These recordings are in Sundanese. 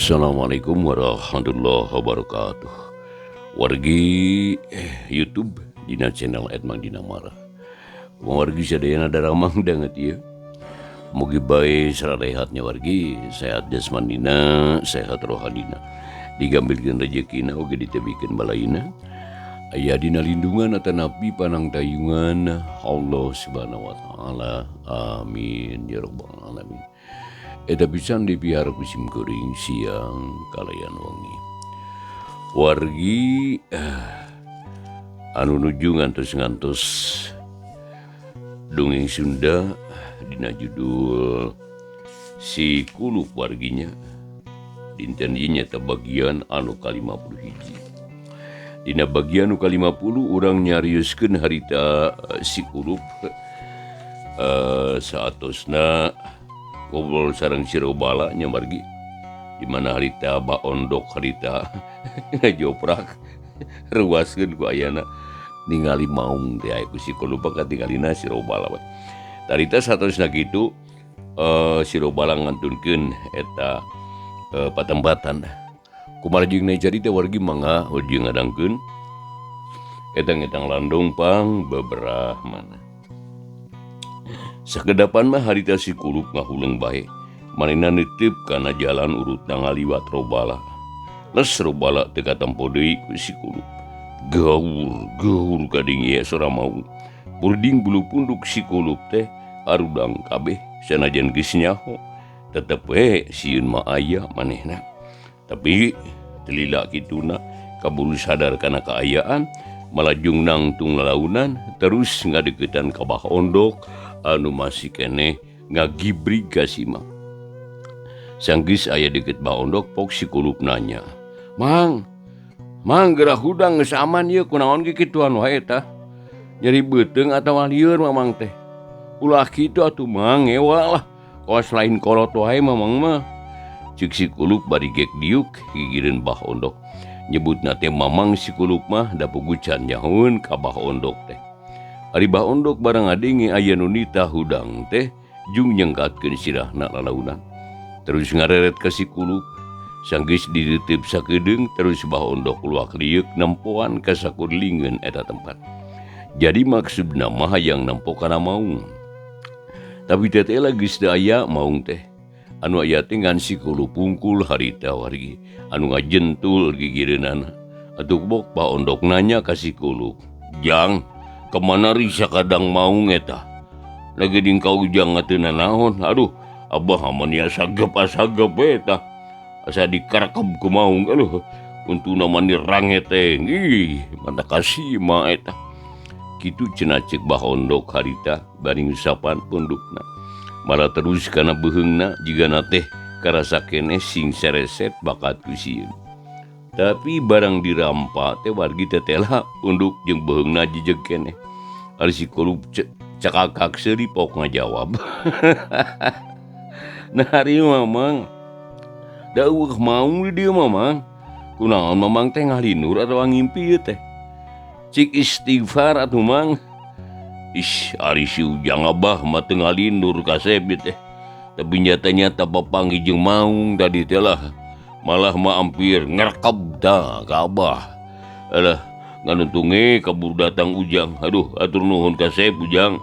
Assalamualaikum warahmatullahi wabarakatuh. Wargi YouTube dina channel Edmang Dinamara. Wargi sadayana daramang danget ieu. Mugi bae sararehatnya wargi, sehat jasmanina, sehat rohanina. Digambilkeun rejekina oge ditebikeun balaina. Aya dina lindungan atanapi panangtayungan Allah Subhanahu wa taala. Amin ya rabbal alamin. Eta pisan dipiara ku sim kuring siang kalayan wengi. Wargi anu nuju ngantos-ngantos dongeng Sunda dina judul Si Kulup warginya dinten ieu nyaeta bagian anu ka-51. Dina bagian nu ka-50 urang nyarioskeun harita Si Kulup saatosna ngobrol sareng si Robala nya margi di mana harita baondok harita ngajoprak ruaskeun ku ayana ningali maung teh aya ku Si Kulup katingalina si Robala we. Tarita satosna kitu si Robala ngantunkeun eta patempatan. Kumaha jeung carita wargi mangga jeung ngadangkeun etang-etang landung pang beberapa mana. Sakedapan mah harita Si Kulup ngahuleng bae. Manehna nitip kana jalan urutna ngaliwat Robala. Les Robala teu katempo deui ku Si Kulup. Gaur, gaur kading ieu sora maung. Purding bulu punduk Si Kulup teh arudang kabeh sanajan geus nyaho. Tetep we sieun mah aya manehna. Tapi telila kituna kaburu sadar kana kaayaan malajung nangtung lalaunan terus ngadeukeutan ka Bah Ondok anu masih keneh ngagibrig ka si Mang. Sanggeus aya deukeut Bah Ondok pok Si Kulup nanya, "Mang, Mang geura hudang geus aman ieu kunaon ge kituan wae tah? Nyeri beuteung atawa lieur Mamang teh? Ulah kitu atuh Mang, ngewa lah. Kawas lain kolot wae Mamang mah." Ceuk Si Kulup bari gek diuk gigireun Bah Ondok. Nyebutna teh Mamang Si Kulup mah da puguh can nyahoeun ka Bah Ondok teh. Ari Bah Ondok barang ngadenge aya nu nitah hudang teh jung nyengkatkeun sirahna lalaunan. Terus ngareret ka Si Kulup. Sanggeus dititip sakedeung terus Bah Ondok luak lieuk nempoan ka sakurlingeun eta tempat. Jadi maksudna mah hayang nempo kana maung. Tapi teteh geus teu aya maung teh. Anu aya teh ngan Si Kulup pungkul harita wargi anu ngajentul gigireunana. Atuh bok Bah Ondok nanya ka Si Kulup, "Jang, kemana risa kadang maung eta? Lagi ding ka Ujang teu nanaon. Aduh, abah mah sagep asagep eta. Asa dikarekeb ku maung. Aduh, untuna mah range teh. Ih, mata kasih mah eta." Kitu cenah ceuk Bah Ondok harita bari ngusapan pundukna. Malah terus kana beuheungna jigana teh karasa keneh sing sereset bakat ku sieun. Tapi barang dirampa teh wargi tetela punduk jeung beuheungna jejeg keneh. Ari Si Kulup cakakak seuri pok ngajawab. Nah ari Mamang, da eueuh maung di dieu Mamang. Kunaon Mamang teh ngalinur atawa ngimpi ieu teh? Cik istighfar atuh Mang. Ih, ari si Ujang abah mah teu ngalinur kasep ieu teh. Tapi nyata-nyata papanggih jeung maung tadi teh lah. Malah mah hampir ngerekeb tah ka abah. Alah, ngan untunge kaburu datang Ujang. Aduh, atur nuhun kasep Ujang.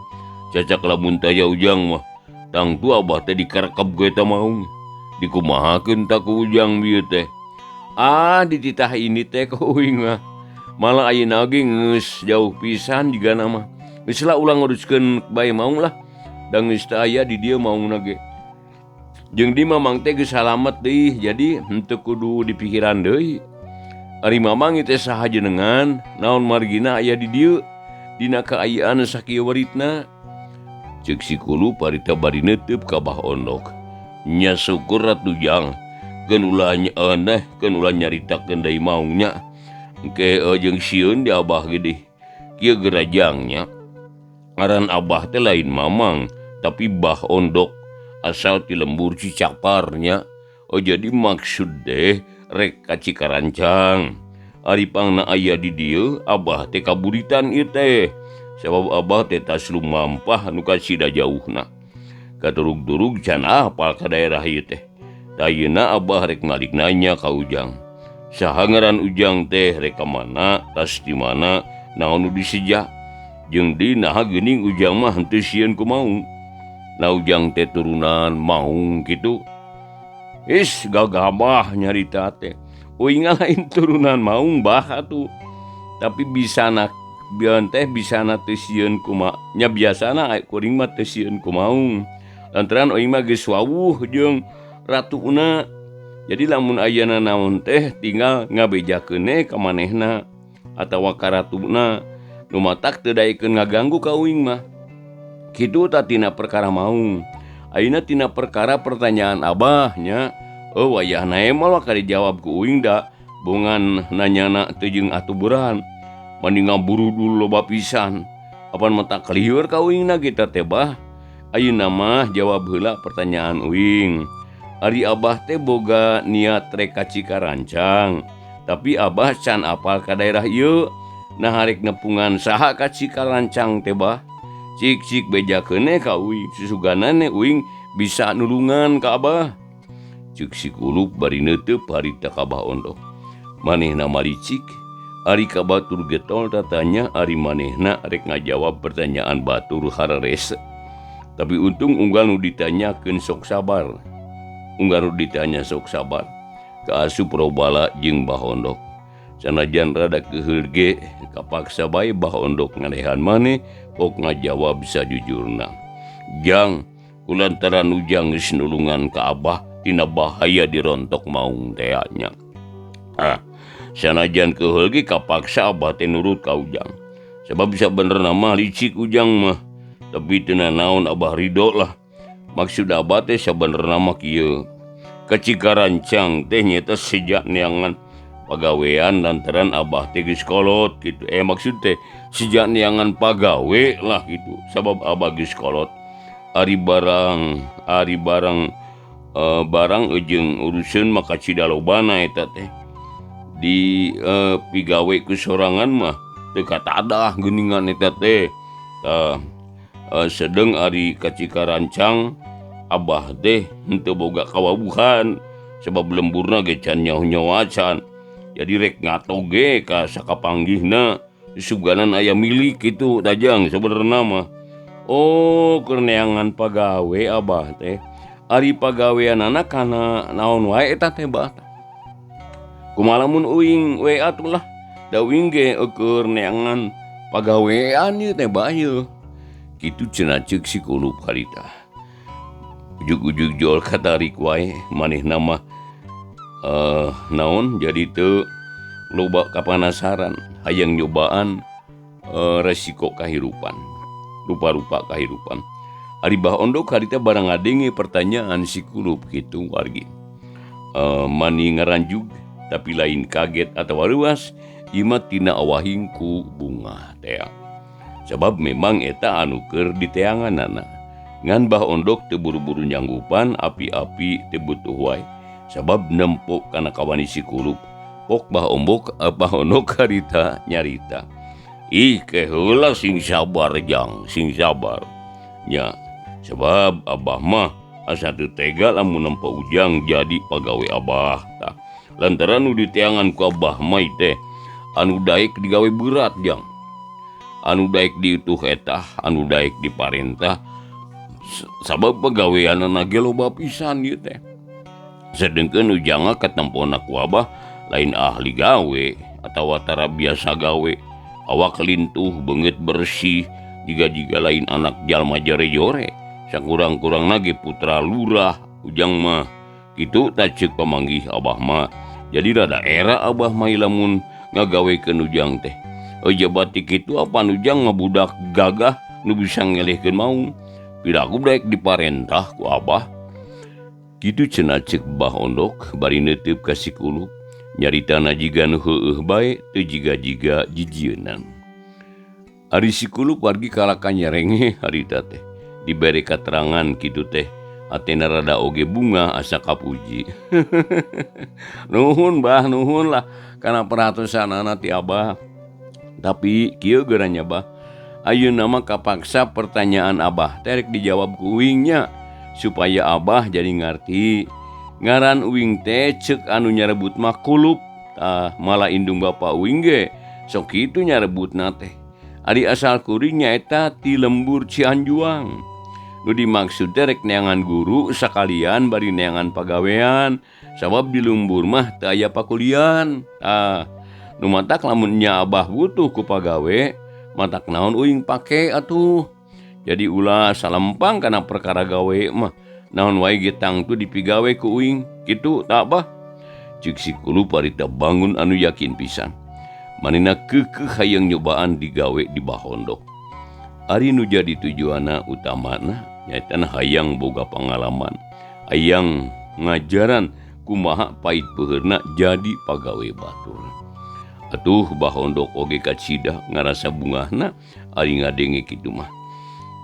Cacak lamun taya Ujang mah. Tangtu abah teh dikarekeb ku eta maung. Dikumahakeun tah ku Ujang bieu teh. Ah, dititah ini teh ku uing mah. Malah ayeuna ge geus jauh pisan jigana mah. Geus lah ulah nguruskeun bae maung lah. Da geus teu aya di dieu maungna ge. Jeung di Mamang teh geus salamet deui, jadi henteu kudu dipikiran deui. Ari Mamang teh saha jenengan, naon margina aya di dieu dina kaayaan sakieu waritna. Ceuk Si Kulup harita bari neuteup ka Bah Ondok. Nya syukur atuh Jang, keun ulah nyeuneh, keun ulah nyaritakeun deui maungnya. Engke jeung sieun di abah ge deui. Kieu gerajangnya. Ngaran abah teh lain Mamang, tapi Bah Ondok asal ti lembur Cicaparnya. Oh jadi maksud deh rek ka Cikarancang. Ari pangna aya di dieu abah teh kaburitan ieu teh. Sabab abah teh tas lumampah nu kasida jauhna. Katurug-turug can apal ka daerah ieu teh. Ayeuna Abah rek malik nanya ka Ujang. Saha ngaran Ujang teh rek ka mana, tas di mana, naon nu disejah. Jeung deui naha geuning Ujang mah henteu sieun ku maung. Nah Ujang teh turunan maung kitu. Is gagabah nyarita teh. Uing lain turunan maung bah atuh. Tapi bisana bian teh bisana teu sieun kuma nya biasana kuring mah teu sieun ku maung. Lantaran uing mah geus wawuh jeung ratuna. Jadi lamun ayana naon teh tinggal ngabejakeun ka manehna atawa ka ratuna. Nu matak teu daekeun ngaganggu ka uing mah. Kitu tah tina perkara maung. Ayeuna tina perkara pertanyaan Abah nya. Oh wayahna mah bakal dijawab ku uing da bongan nanyana teu jeung atuburan. Mending ngaburu dulu loba pisan. Apan mata kalieur ka uingna kita teh bah. Ayeuna mah jawab heula pertanyaan uing. Ari Abah teh boga niat rek ka Cikarancang, tapi Abah can apal ka daerah ieu. Nah harek nepungan saha ka Cikarancang teh bah. Cik-cik bejakeun ka uing, susuganane uing bisa nulungan ka Abah. Ceuk si Kulup bari neuteup harita ka Bah Ondok. Manehna maricik, ari ka batur getol tatanya ari manehna rek ngajawab pertanyaan batur hararese. Tapi untung unggal nu ditanyakeun sok sabar. Unggal nu ditanya sok sabar. Kaasup Robala jeung Bah Ondok. Sanajan rada keuheul ge kapaksa bae Bah Ondok nganehan maneh pok ngajawab sajujurna. Jang, kulantaran Ujang geus nulungan ka Abah tina bahaya dirontok maung tea nya. Ah, sanajan keuheul ge kapaksa Abah teh nurut ka Ujang. Sebab sabenerna mah licik Ujang mah. Tapi teu nanaon Abah ridho lah. Maksud Abah teh sabenerna mah kieu. Ka Cikarancang teh nyaeta sejak neangan pagawean lantaran Abah teh geus kolot kitu. Maksud teh sejak neangan pagawe lah kitu. Sabab Abah geus kolot. Ari barang jeung urusan maka cidalobana eta teh. Di pigawe ku sorangan mah teu katadah geuningan eta teh. Sedeng ari ka Cikarancang Abah teh henteu boga kawawuhan sebab lemburna ge can nyaho-nyaho acan. Jadi rek ngato ge ka sakapanggihna suganan aya milik kitu tajang sabenerna mah. Oh, keur neangan pagawe Abah teh. Ari pagaweanana kana naon wae eta teh bah. Kumaha lamun uing we atuh lah. Da uing ge eueur neangan pagawean ieu teh bah ieu. Kitu cenah ceuk si Kulup harita. Ujug-ujug jol katarik wae manehna mah naon jadi teu loba kapanasaran hayang nyobaan resiko kahirupan, rupa-rupa kahirupan. Ari Bah Ondok harita barang ngadenge pertanyaan si Kulup kitu wargi. Mani ngaranjug tapi lain kaget atawa reuas ieu mah tina awahing ku bunga tea. Sebab memang eta anu keur diteanganana. Ngan Bah Ondok teu buru-buru nyanggupan api-api teu butuh wae. Sabab nempok kana kawani si Kulup. Pok Bah Ombok, Bah Ondok harita nyarita. Ih ke heula sing sabar jang, sing sabar. Nya, sebab Abah mah asa teu tega lamun nempo Ujang jadi pagawe Abah tah. Lantaran nu diteangan ku Abah mah teh anu daek digawe berat jang. Anu daek diutuh etah, anu daek diparentah. Sabab pagaweanana ge loba pisan ieu teh. Sedengkeun Ujangna katempona ku Abah lain ahli gawe atawa tara biasa gawe. Awak lintuh beungeut bersih jiga-jiga lain anak jalma jore-jore. Sakurang-kurangna ge putra lurah Ujang mah. Kitu tah ceuk pamanggih Abah mah. Jadi rada era Abah mah lamun ngagawekeun Ujang teh. Jabati kitu apan Ujang ngabudak gagah nu bisa ngelehkeun maung. Piraku daek diparentah ku Abah. Kitu cenah ceuk Bah Ondok bari neuteup ka si Kulup. Nyaritana jiga nu heueuh bae teu jiga-jiga jijieunan. Ari si Kulup wargi kalaka nyerenge harita teh. Dibere katerangan kitu teh. Atena rada oge bunga asa kapuji. Nuhun bah, nuhun lah kana perhatosanana ti Abah. Tapi kieu geuranya bah. Ayeuna mah kapaksa pertanyaan Abah teh rek dijawab ku uing nya supaya Abah jadi ngarti. Ngaran uing teh cek anu nyarebut mah kulup. Tah malah indung bapa uing ge sok kitu nyarebutna teh. Ari asal kuring nyaeta ti lembur Cianjuang. Nu dimaksud teh rek neangan guru sakalian bari neangan pagawean sabab di lembur mah teu aya pakulian. Tah nu matak lamun nya abah butuh ku pagawe matak naon uing pake atuh. Jadi ulah salempang kana perkara gawe mah. Naon wae ge tangtu dipigawe ku uing kitu tak bah. Cik si kulup harita bangun anu yakin pisan. Manehna keukeuh hayang nyobaan digawe di Bahondok. Ari nu jadi tujuanna utamana nyaeta hayang boga pangalaman, hayang ngajaran kumaha pait peuheurna jadi pagawe batur. Atuh Bahondok oge kacida ngarasa bungahna ari ngadenge kitu mah.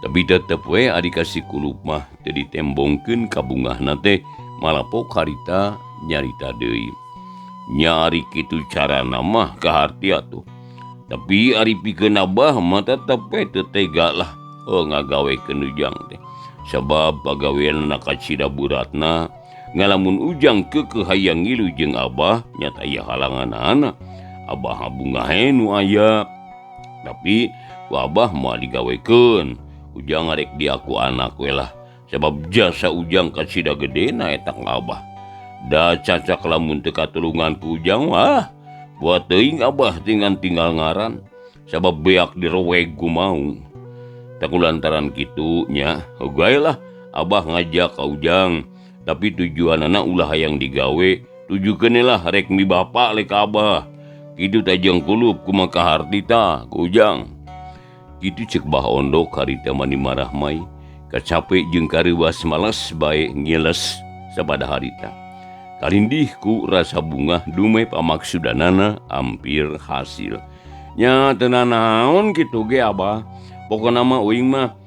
Tapi tetep we ari ka si kulup mah teu ditembongkeun kabungahna teh malapok harita nyarita deui. Nya ari kitu carana mah kaharti atuh. Tapi ari pikeun abah mah tetep we teu tega lah ngagawekeun ujang teh. Sabab pagaweanna kacida beratna, ngalamun ujang keukeuh hayang ngilu jeung abah nyata aya halanganana. Abah bungahe nu aya. Tapi ku abah moal digawekeun. Ujang arek diaku anak we lah. Sabab jasa ujang kacida gedena eta ka abah. Da cacak lamun teu katulungan ku ujang wah, buat teuing abah tinggal tinggal ngaran. Sabab beak diroweg ku mau. Tak lantaran kitu nya, ogae lah abah ngajak ka ujang. Tapi tujuanana ulah hayang digawe, tujukeun lah rek mi bapa lek ka abah. Kitu teh jeung kulup kumaha kaharti tah ku ujang. Kitu cek Bah Ondok harita mani marah mai, kacape jeung kareuwas males bae ngiles sapada harita. Kalindih ku rasa bungah dume pamaksudanana hampir hasil. Nya teu nanaon kitu ge abah. Pokona mah uing mah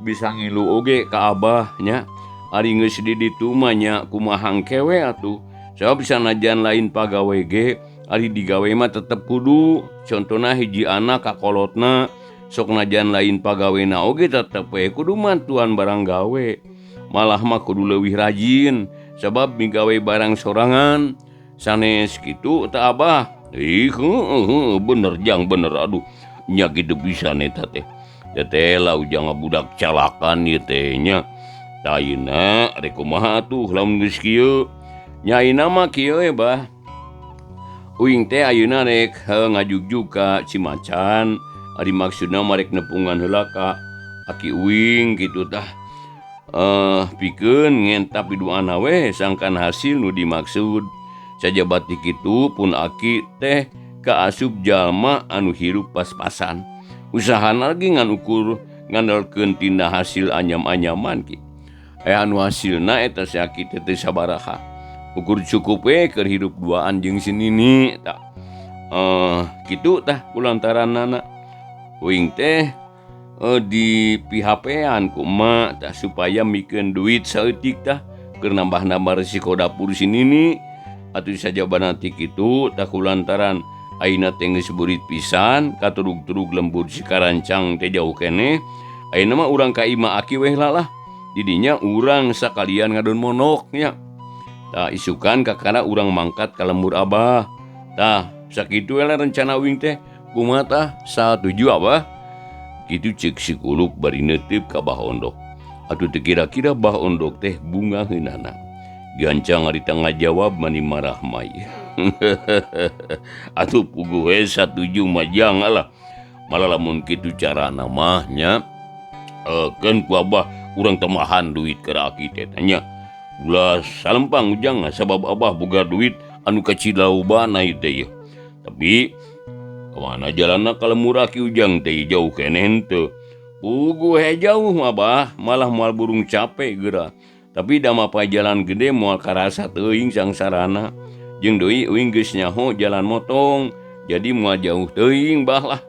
bisa ngilu oge ka abah nya. Ari geus di ditu mah nya kumaha kewe atuh. Sabab sanajan lain pagawe ge ari digawe mah tetep kudu. Contona hiji anak kakolotna sok najan lain pagawena oge tetep we kudu mantuan barang gawe. Malah mah kudu leuwih rajin sabab migawe barang sorangan. Sanes kitu teh abah. Ih, heuh, bener jang bener aduh. Nya kitu pisan eta teh. Teteh lah ujang budak calakan ieu teh nya. Tah ayeuna rek kumaha atuh lamun geus kieu. Nya ayeuna mah kieu we bah. Uing teh ayeuna rek ngajugjug ka Cimacan. Ari maksudna mah rek nepungan heula ka aki uing kitu tah. Pikeun ngentap piduana we sangkan hasil nu dimaksud. Sajabati kitu pun aki teh kaasup jalma anu hirup pas-pasan. Usahana lagi ngan ukur ngandalkeun tina hasil anyam-anyaman ki. Anu hasilna eta si aki teh teu sabaraha. Ukur cukup we keur hirup duaan jeung si nini tah. Kitu tah kulantaranana. Uing teh di PHP-an ku emak tah supaya mikeun duit saeutik tah keur nambah-nambah resiko dapur si nini. Atuh sajabana ti kitu tah kulantaran ayeuna teh geus burit pisan katurug-turug lembur si Karancang teh jauh keneh. Ayeuna mah urang ka imah aki weh lah. Didinya urang sakalian ngadon monok nya. Tah isukan kakara urang mangkat ka lembur abah. Tah sakitu we lah rencana uing teh. Kumaha tah satuju abah? Kitu ceuk si kulup bari neuteup ka Bah Ondok. Atuh teu kira-kira Bah Ondok teh bungaheunana. Gancang harita ngajawab mani marah mai. Atuh puguh we satuju mah jang lah. Malah lamun kitu carana mah nya. Keun ku abah urang temahan duit ka aki teh nya. Ulah salempang ujang sabab abah boga duit anu kacilaubana ieu teh ieu. Tapi kemana jalanna ka lembur aki ujang teh jauh keneh henteu. Puguh he jauh mah bah, malah moal burung capek geura. Tapi da mapa jalan gede moal karasa teuing sangsarana. Jeung deui uing geus nyaho jalan motong, jadi moal jauh teuing bah lah.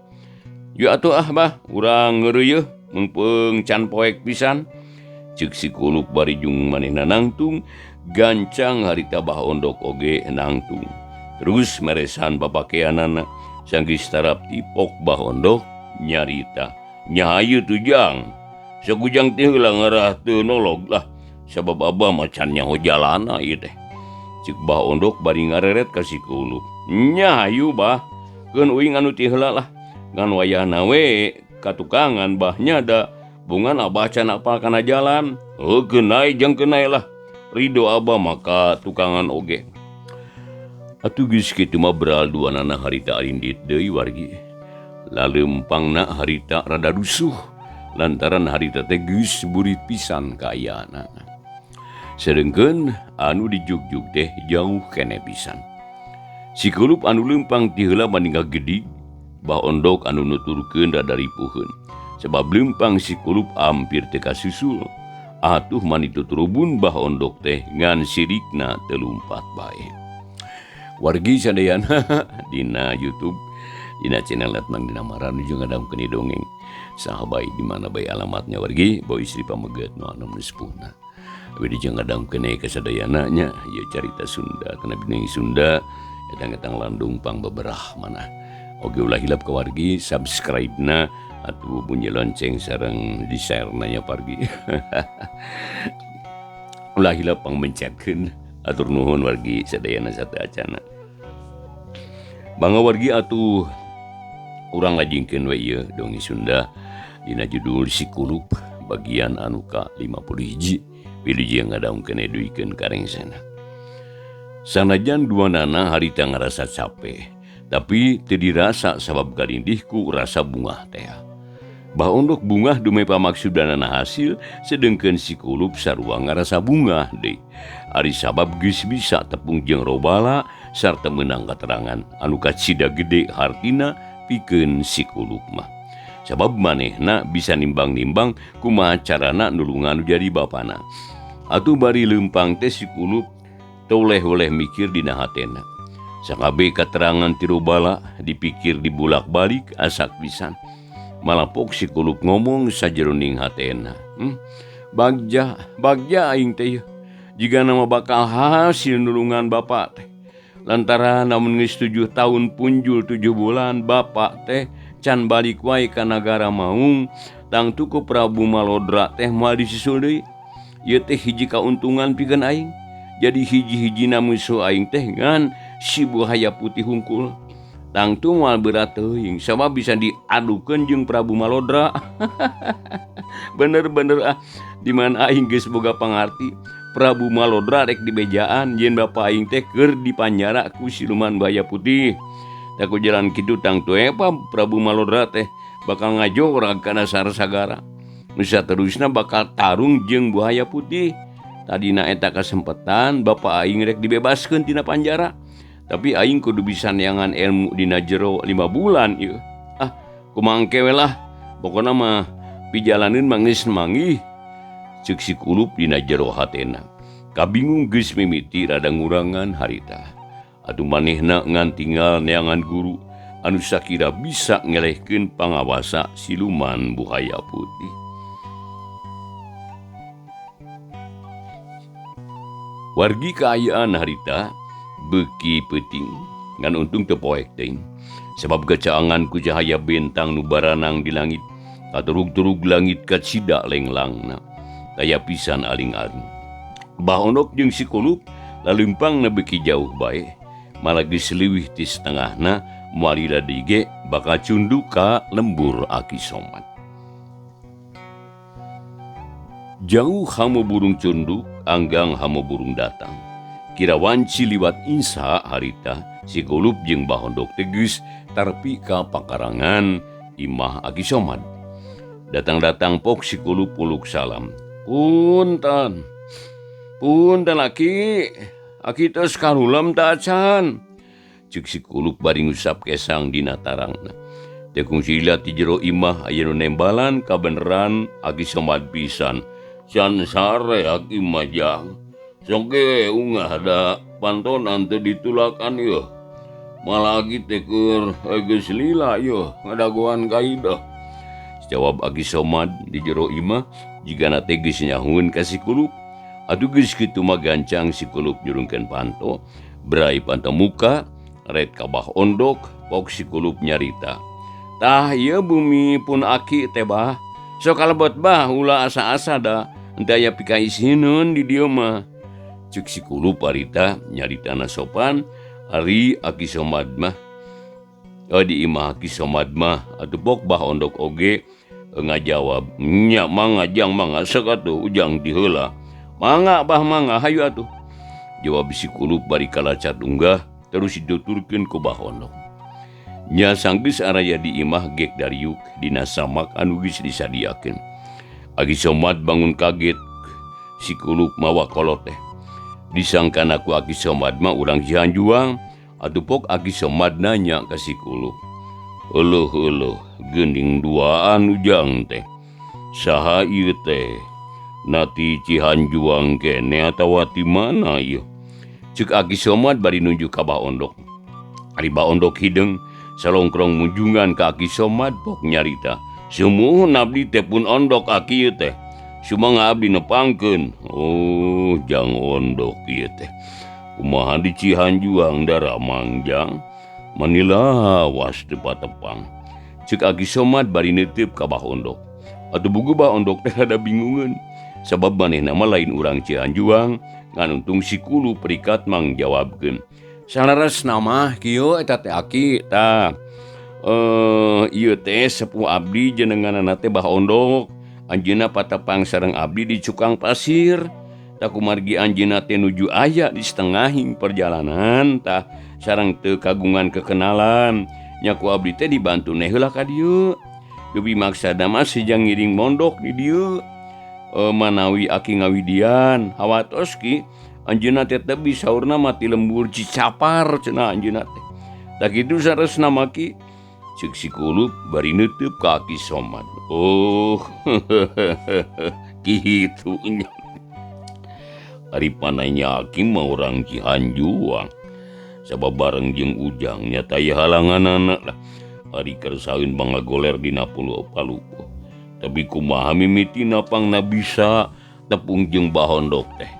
Yuk atuh ah bah, urang ngeureuyeuh meungpeung can poek pisan. Ceuk si kulup bari jung manehna nangtung, gancang harita Bah Ondok oge nangtung. Terus meresan papakeanana, sanggeus tarap tipok Bah Ondok nyarita. Nya hayu tujang. Sok ujang teh heula ngarah teu nolog lah. Sabab abah mah can nyaho jalana ieu teh. Cek Bah Ondok bari ngareret ka si Kulup. Nya hayu bah, keun uing anu ti heula lah. Ngan wayahna we katukangan bah nya da bungan abah can apal kana jalan. Heuh keun ai jang keun ai lah. Ridho abah mah ka tukangan oge. Atuh geus kitu mah beral duanana harita arindit deui wargi. Laleumpangna harita rada rusuh lantaran harita teh geus burit pisan kaayaanana. Sedengkeun anu dijugjug teh jauh keneh pisan. Si Kulup anu leumpang ti heula maninggal gedig, Bah Ondok anu nuturkeun rada ripuheun. Sebab leumpang si Kulup hampir teu kasusul. Atuh manitu turubun Bah Ondok teh ngan sirikna teu lumpat bae. Wargi sadayana dina YouTube dina channel Letnang Dina Mara nuju ngadamkeun dongeng saha bae di mana bae alamatnya wargi bawa istri pameget nu anu sepuhna. Abdi jeung ngadamkeun ka sadayana nya ieu carita Sunda kana dongeng Sunda etang-etang landung pang beberah mana. Oge ulah hilap ka wargi subscribe-na atuh bunyi lonceng sareng di-share na nya wargi. Ulah hilap pang mencetkeun. Atur nuhun wargi sadayana sateuacana. Bangga wargi atuh urang lajengkeun we ieu dongeng Sunda dina judul Si Kulup bagian anu ka 51. Wilujeng ngadamkeun duikeun ka rengsena. Sanajan duanana harita ngarasa capek, tapi teu dirasa sabab galindihku rasa bungah teh. Bah Ondok bungah dumeh pamaksudanana hasil, sedengkeun si Kulup sarua ngarasa bungah deui. Ari sabab geus bisa tepung jeung robala sarta meunang katerangan anu kacida gede hartina pikeun si Kulup mah. Sabab manehna bisa nimbang-nimbang kumaha carana nulungan nu jadi bapana. Atuh bari leumpang teh si Kulup toleh-oleh mikir dina hatena. Sakabeh katerangan ti robala dipikir dibulak-balik asak pisan. Malapok si Kulup ngomong sajeroning hatena. Bagja, bagja aing teh. Jika nama bakal hasil nulungan bapak teh. Lantaran namun geus 7 tahun punjul 7 bulan bapak teh can balik wae ka nagara maung, tangtu ku Prabu Malodra teh moal disusul deui. Ieu teh hiji kauntungan pikeun aing. Jadi hiji-hijina musuh aing teh ngan si buhaya putih hungkul. Tangtu moal berat teuing sabab bisa diadukeun jeung Prabu Malodra. Bener-bener ah, di mana aing geus boga pangarti Prabu Malodra rek dibejaan yen bapa aing teh keur dipanjara ku siluman buaya putih. Tak ku jalan kitu tangtu epa Prabu Malodra teh bakal ngajorag kana sarsagara. Nu saterusna bakal tarung jeung buaya putih. Tadina eta kasempatan bapa aing rek dibebaskeun tina panjara. Tapi aing kudu bisa neangan ilmu dina jero 5 bulan ieu. Ah, kumaha engke we lah. Pokona mah pijalaneun mah geus manggih. Ceuk si Kulup dina jero hatena. Kabingung geus mimiti rada ngurangan harita. Atuh manehna ngan tinggal neangan guru anu sakira bisa ngelehkeun pangawasa siluman buhaya putih. Wargi kaayaan harita beuki peuting ngan untung teu poek teuing. Sabab gacaangan ku cahaya bentang nu baranang di langit, katurug-turug langit kacida lenglangna. Taya pisan aling-aling. Bah Ondok jeung si Kulup laleumpangna beuki jauh bae. Malah geus leuwih ti setengahna moal lila deui ge bakal cunduk ka lembur Aki Somad. Jauh hamu burung cunduk, anggang hamu burung datang. Kira wanci liwat insa harita si Kulup jeung Bah Ondok teh geus tarpi ka pakarangan imah Aki Somad. Datang-datang pok si Kulup puluk salam. Punten, punten aki, aki tos karulam ta acan. Ceuk si Kulup bari ngusap kesang dina tarangna. Teu kungsi lila ti jero imah aya nu nembalan kabeneran Aki Somad pisan. Can sare aki mah jang. Sok ge ungah da pantonan teu ditulakan yeuh. Malah aki teh keur geus lila yeuh ngadagoan ka idah. Jawab Aki Somad di jero imah jigana teh geus nyahueun ka si Kulup. Atuh geus kitu mah gancang si Kulup nyurungkeun panto, brai panto muka, ret ka Bah Ondok, pok si Kulup nyarita. Tah ieu bumi pun aki teh bah. Sok kalebet bah ulah asa-asa da Henteu aya pikaisineun di dieu mah. Ceuk si Kulup harita nyaritana sopan ari Aki Somad mah. Di imah Aki Somad mah atuh pok Bah Ondok oge ngajawab, "Nya mangga jang mangga sok atuh ujang ti heula." "Mangga Bah mangga hayu atuh." Jawab si Kulup bari kalacat unggah terus dituturkeun ku Bah Ondok. Nya sanggeus araya di imah gek dariuk dina samak anu geus disadiakeun. Aki Somad bangun kaget si Kulup mawa kolot teh. Disangkana ku Aki Somad mah urang Cihanjuang atuh pok Aki Somad nanya ka si Kulup. "Euleuh euleuh geuning duaan ujang teh. Saha ieu teh? Nati Cihanjuang kene atawa ti mana ieu?" Ceuk Aki Somad bari nunjuk ka Bah Ondok. Ari Bah Ondok hideung salongkrong munjungan ka Aki Somad pok nyarita, "Sumuhun abdi teh pun ondok aki ieu teh. Sumangga abdi nepangkeun." "Oh, jang ondok ieu teh. Kumaha di Cihanjuang daramang jang? Manilawas teu patepang." Ceuk Aki Somad bari neuteup ka Bah Ondok. Atuh bugu Bah Ondok teh rada bingungeun. Sabab manehna mah lain urang Cihanjuang, ngan untung si Kulup prikat mangjawabkeun. "Saleresna mah kieu eta teh Aki tah. Ieu teh sepuh abdi jenenganana teh Bah Ondok. Anjeunna patepang sareng abdi di cukang pasir. Tah kumargi anjeunna teh nuju aya di setengahing perjalanan tah sareng teu kagungan kekenalan. Nya ku abdi teh dibantu neh heula ka dieu. Dupi maksadna mah sejang ngiring mondok di dieu. Manawi Aki ngawidian hawatos ki anjeunna teh tebi saurna mah ti lembur Cicapar cenah anjeunna teh. Tah kitu saresna mah ki." Ceuk si Kulup bari neuteub ka Aki Somad. "Oh, kitu nya. Ari pananya Aki mah urang Cihanjuang. Sabab bareng jeung ujang nya taya halanganana lah. Ari kersaeun bangagoler dina pulo palupuh. Tapi kumaha mimitina pangna bisa tepung jeung Bah Ondok teh.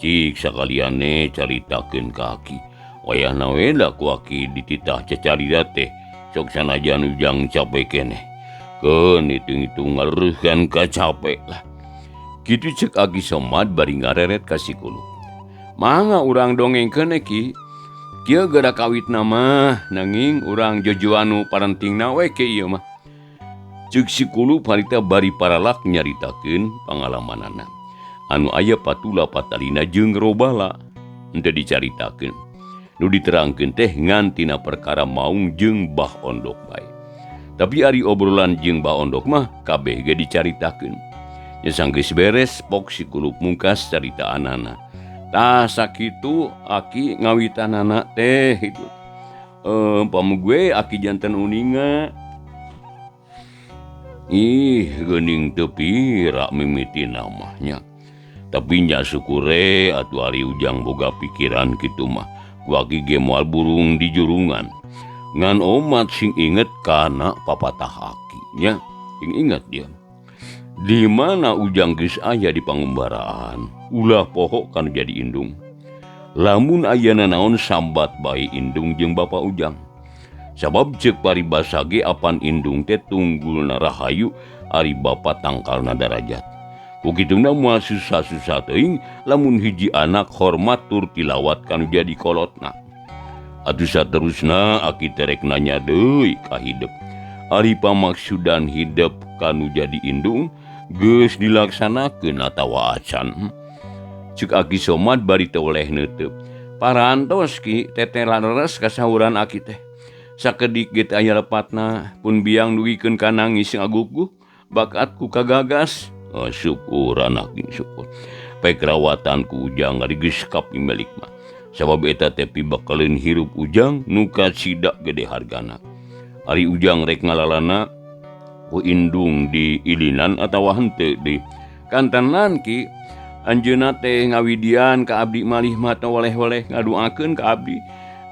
Cik sakaliane caritakeun ka Aki. Wayahna we da ku Aki dititah cacarita teh. Sok sanajan ujang capek keneh. Keun hitung-hitung ngareuhan ka capek lah." Kitu ceuk Aki Somad bari ngareret ka si Kulup. "Mangga urang dongengkeun Ki. Kieu geura kawitna mah nanging urang jojoan nu parentingna we ke ieu mah." Ceuk si Kulup harita bari paralak nyaritakeun pangalamanana. Anu aya patula patalina jeung robala henteu dicaritakeun. Nu diterangkeun teh ngan tina perkara maung jeung Bah Ondok bae. Tapi ari obrolan jeung Bah Ondok mah kabeh ge dicaritakeun. Nya sanggeus beres pok si Kulup mungkas caritaanana. "Tah sakitu Aki ngawitanana teh itu. Pami gue Aki janten uninga. Ih, geuning teu pira mimitina mah nya. Tapi nya syukure atuh ari ujang boga pikiran kitu mah. Ku Aki ge moal burung di jurungan. Ngan omat sing inget kana papatah Aki nya. Sing inget dia. Di mana ujang geus aya di pangumbaraan, ulah poho kana jadi indung. Lamun aya nanaon sambat bae indung jeung bapa ujang. Sabab ceuk paribasa ge apan indung teh tunggulna rahayu ari bapa tangkalna darajat. Ku kituna moal susah-susah teuing lamun hiji anak hormat tur tilawat kanu jadi kolotna. Atuh saterusna Aki terek nanya deui ka hidep. Ari pamaksudan hidep kanu jadi indung geus dilaksanakeun atawa acan." Ceuk Aki Somad bari teu oleh neuteub. "Parantos Ki, teteh leres kasauran Aki teh. Sakedik ge teu aya lepatna, pun biang dugikeun ka nangis ngaguguh bakat ku kagagas." "Oh, syukur anak syukur. Pek rawatan ku ujang ari geus kapimilik mah. Sabab eta teh pibakaleun hirup ujang nu kacida gede hargana. Ari ujang rek ngalalana ku indung di ilinan atawa henteu deui. Kantenan Ki, anjeunna teh ngawidian ka abdi malih mata woleh-woleh ngaduakeun ka abdi.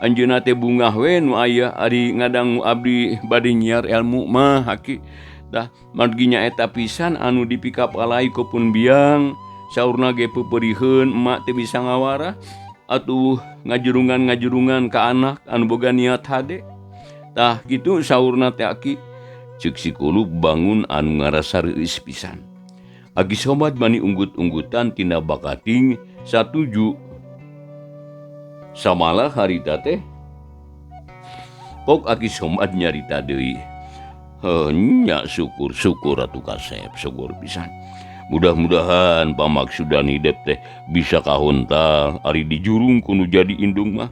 Anjeunna teh bungah we nu aya ari ngadangu abdi bade nyiar ilmu mah Aki. Tah margi nyaeta pisan anu dipikapalai ku pun biang, saurna ge peupeuriheun emak teu bisa ngawarah atuh ngajurungan-ngajurungan ka anak anu boga niat hade. Tah kitu saurna teh Aki." Ceuk si Kulup bangun anu ngarasa reueus pisan. Aki Somad mani unggut-unggutan tina bakating satuju. Samalah harita teh pok Aki Somad nyarita deui. Heuh nya syukur-syukur atuh kasep syukur pisan. Mudah-mudahan pamaksudan hidep teh bisa kahontal ari dijurung ku nu jadi indung mah.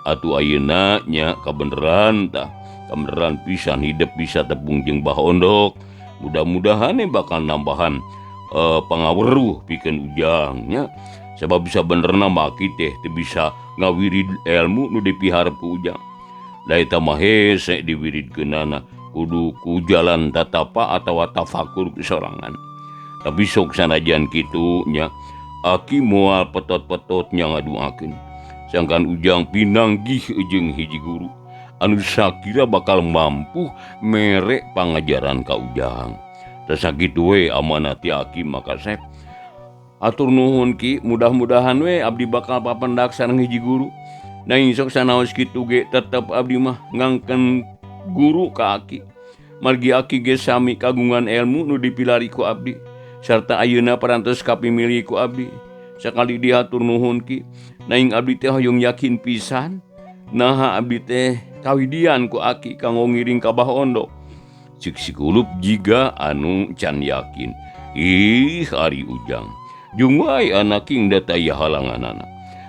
Atuh ayeuna nya kabeneran tah, kabeneran pisan hidep bisa tepung jeung Bah Ondok. Mudah-mudahan bakal nambahan pangaweruh pikeun ujang nya. Sebab bisa benerna mah aki teh teu bisa ngawirid ilmu nu dipiharep ku ujang. Da eta mah hese diwiridkeunana kudu ku jalan tatapa atawa tafakur sorangan. Tapi sok sanajan kitu nya aki moal petot-petot nya ngaduakeun. Sangkan ujang pinanggih jeung hiji guru anu sakira bakal mampu mere pangajaran ka ujang. Teu sakitu we amanah ti aki mah kasep. Atur nuhun ki, mudah-mudahan we abdi bakal papendak sareng hiji guru. Nanging sok sanaos kitu ge tetep abdi mah ngangken guru ka aki. Margi aki ge sami kagungan ilmu nu dipilari ku abdi sarta ayeuna parantos kapimilih ku abdi. Sakali diatur nuhun ki, nanging abdi teh hoyong yakin pisan naha abdi teh kawidian ku aki kanggo ngiring ka Bah Ondok. Cik si Kulup jiga anu can yakin. Ih ari ujang, jung wae anak king da taya halanganana.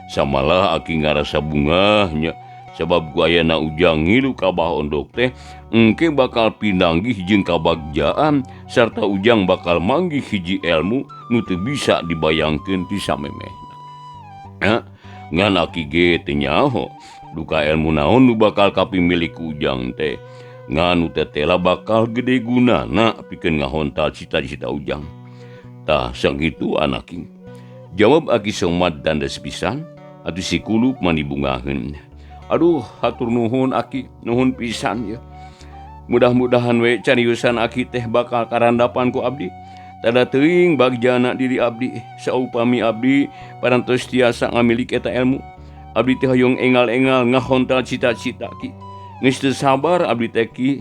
Samalah aki ngarasa bungahnya sebab ku ayana ujang ngilu ka Bah Ondok teh engke bakal pinanggih jeung kabagjaan sarta ujang bakal manggih hiji ilmu nu teu bisa dibayangkeun ti samemehna. Ngan aki ge teu nyaho duka ilmu naon nu bakal kapimilik ku ujang teh. Ngan nu tetela bakal gede gunana pikeun ngahontal cita-cita ujang. Tah sakitu anak king. Jawab Aki Somad dandes pisan atuh si Kulup mani bungaheun. Aduh hatur nuhun aki, nuhun pisan ya. Mudah-mudahan we cariusan aki teh bakal karandapan ku abdi. Tada teuing bagjana diri abdi, saupami abdi parantos tiasa ngamilik eta ilmu. Abdi teh hoyong engal-engal ngahontal cita-cita ki. Geus teu sabar abdi teh ki.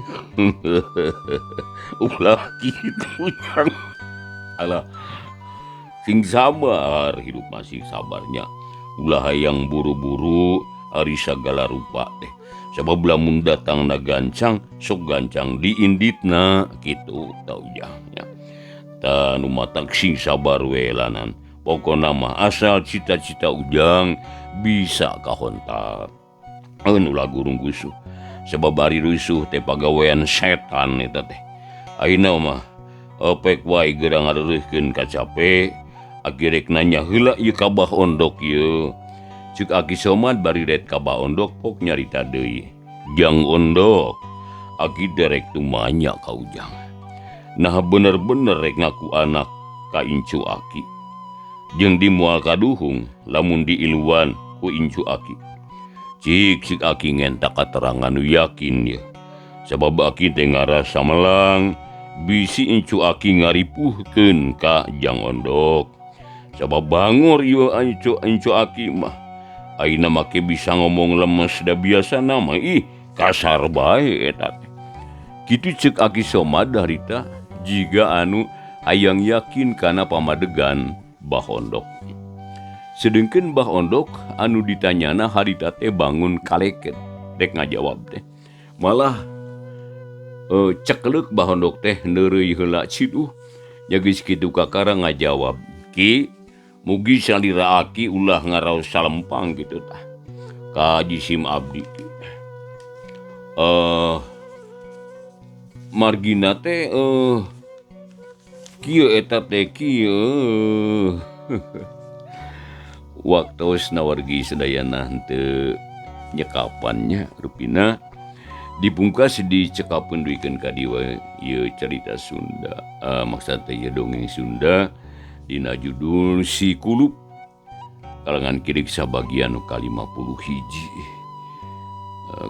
Ulah kitu jang. Alah, sing sabar hidup masih sabarnya. Ulah hayang buru-buru ari sagala rupa teh. Sabab lamun datang na gancang, sok gancang diinditna kitu tau jahnya. Ta nu matak sing sabar we lanan. Pokona mah asal cita-cita ujang bisa kahontal. Ulah gurung gusuh. Sebab ari rusuh teh pagawean setan eta teh. Ayeuna mah opek wae geura ngareureurkeun kacape, aki rek nanya heula ieu ka Bah Ondok ieu. Cek Aki Somad bari ret ka Bah Ondok pok nyarita deui. Jang Ondok, aki derek tumanya ka ujang. Nah bener-bener rek ngaku anak ka incu aki. Jeung di moal kaduhung lamun diiluan ku incu aki. Cik cik aki ngenta katerangan nu yakin ye. Sabab aki teh ngarasa melang bisi incu aki ngaripuhkeun ka Jang Ondok. Sabab bangor ieu incu aki mah. Ayeuna make bisa ngomong lemes da biasana mah ih kasar bae eta teh. Kitu ceuk Aki Somad harita jiga anu hayang yakin kana pamadegan Bah Ondok. Sedengkeun Bah Ondok anu ditanyana harita teh bangun kaleket rek ngajawab teh. Malah ceklek Bah Ondok teh neureuy heula ciduh. Nya geus kitu kakara ngajawab, "Ki, mugi salira aki ulah ngaraos salempang kitu tah. Ka jisim abdi ki." Margina teh kieu eta teh kieu. Waktos nawargi sadayana henteu nyekapannya rupina dipungkas dicekapeun duikeun ka dieu ieu carita Sunda. Maksud teh ieu dongeng Sunda dina judul Si Kulup kalangan kirik sabagian nu ka-51.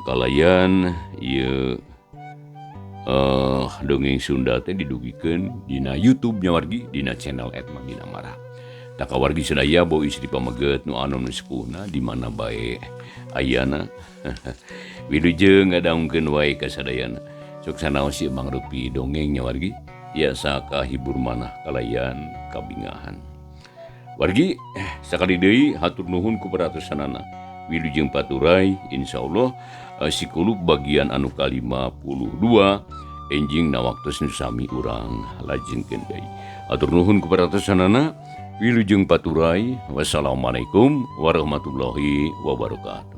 Kalayan ieu dongeng Sunda teh didugikeun dina YouTube nya wargi dina channel @magdinamara. Tah kawargi sadaya bau istri pameget nu anom nu sepuhna di mana bae ayana. Wilujeng ngadangkeun wae ka sadayana. Sok sanaos ieu mangrupi dongeng nya wargi. Tiasa kahibur manah kalayan kabingahan. Wargi sakali deui hatur nuhun ku perhatosanana. Wilujeng paturay, insyaallah si kulub bagian anu ka-52 enjing na waktu nu sami urang lajengkeun deui. Hatur nuhun ku perhatosanana. Wilujeng paturay. Wassalamualaikum warahmatullahi wabarakatuh.